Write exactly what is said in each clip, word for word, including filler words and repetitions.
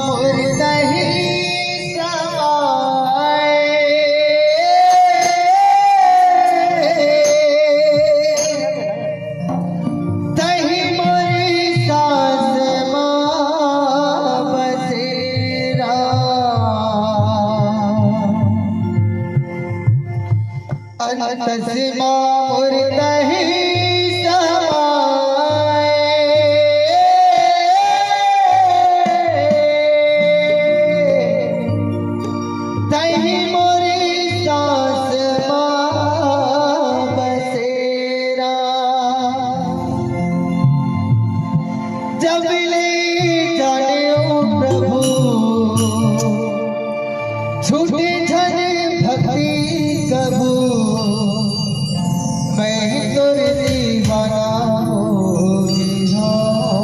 मोर तही समाए, तही मोर सांस मा बसेरा। अंत सीमा मोर तही समाए, तही मोर सांस मा बसेरा। जब ले जाने ओ प्रभु, छूटे झन भक्ति कभू, मैं तोर दीवाना हो गे हौं।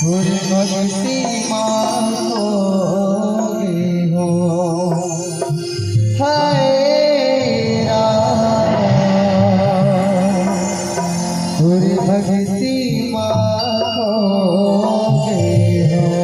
तोर भक्ति मा खो गे हौं। हाय राम, तोर भक्ति मा खो गे हौं।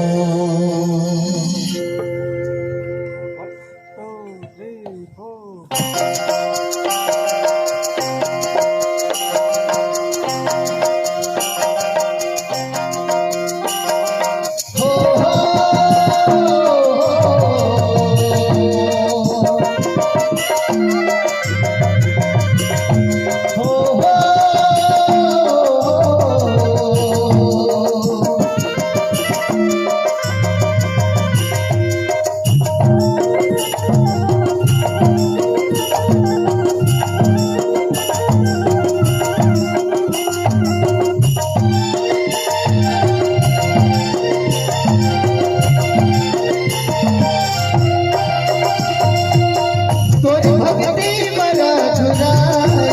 तोर भक्ति मन झुराई,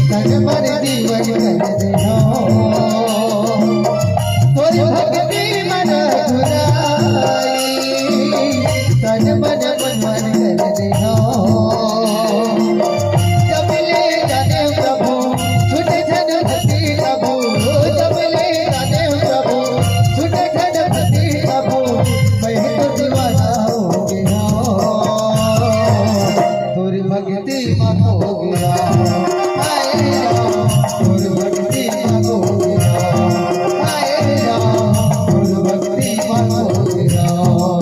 तन मन जीवन कर दे हौं। तोर भक्ति मन झुराई, तन मन मन कर दे हौं। जब ले जाने प्रभु, छूटे झन भक्ति कभू, जब ले जाने प्रभु, छूटे झन भक्ति कभू, मैं तो दीवाना हो गे हौं। तोर भक्ति मा खो गे हौं, हाय राम, तोर भक्ति मा खो गे हौं, हाय राम, तोर भक्ति मा खो गे हौं।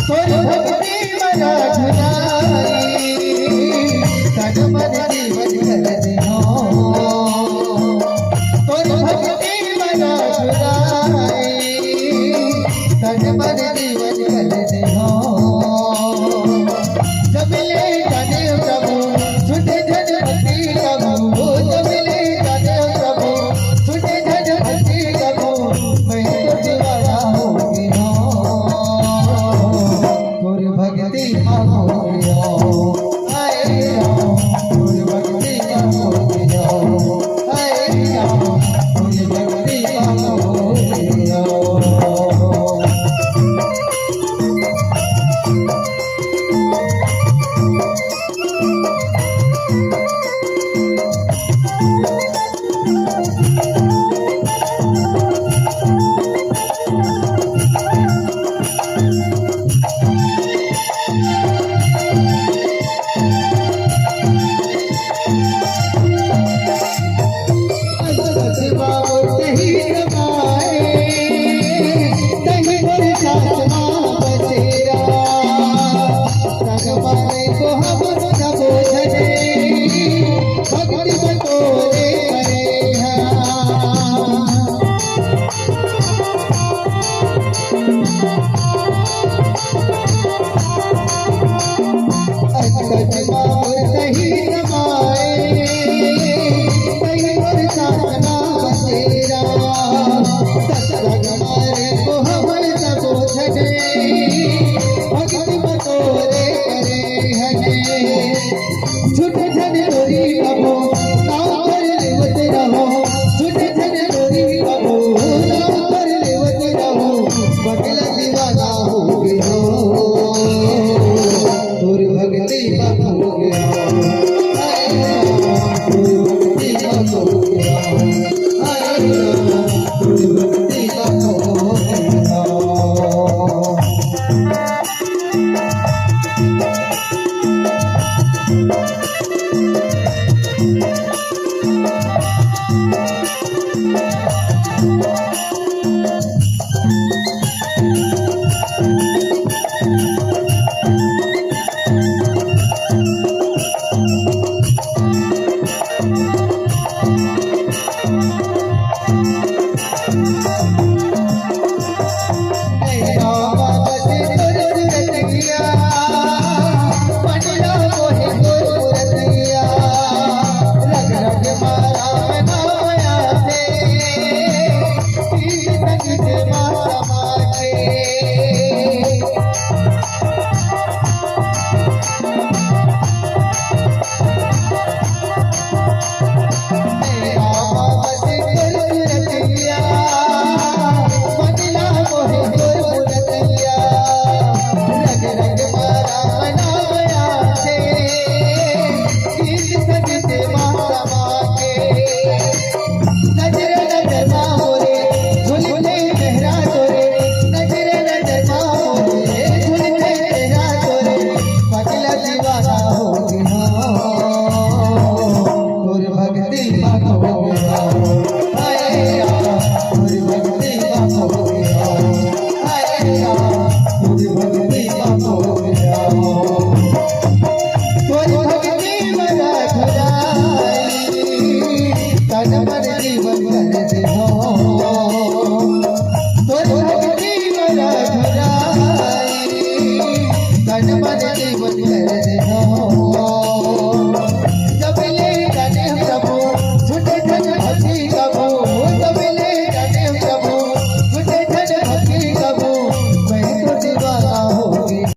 तोर भक्ति मन झुराई, तन मन जीवन कर दे हौं। तोर भक्ति मन झुराई, तन मन जीवन कर दे हौं। जब ले जाने प्रभु, छूटे झन भक्ति कभू, जब ले जाने प्रभु, छूटे झन भक्ति कभू, मैं तो दीवाना हो गे हौं। तोर भक्ति मा खो गे हौं, हाय राम, तोर भक्ति मा खो गे हौं, हाय राम, तोर भक्ति मा खो गे हौं। नहीं,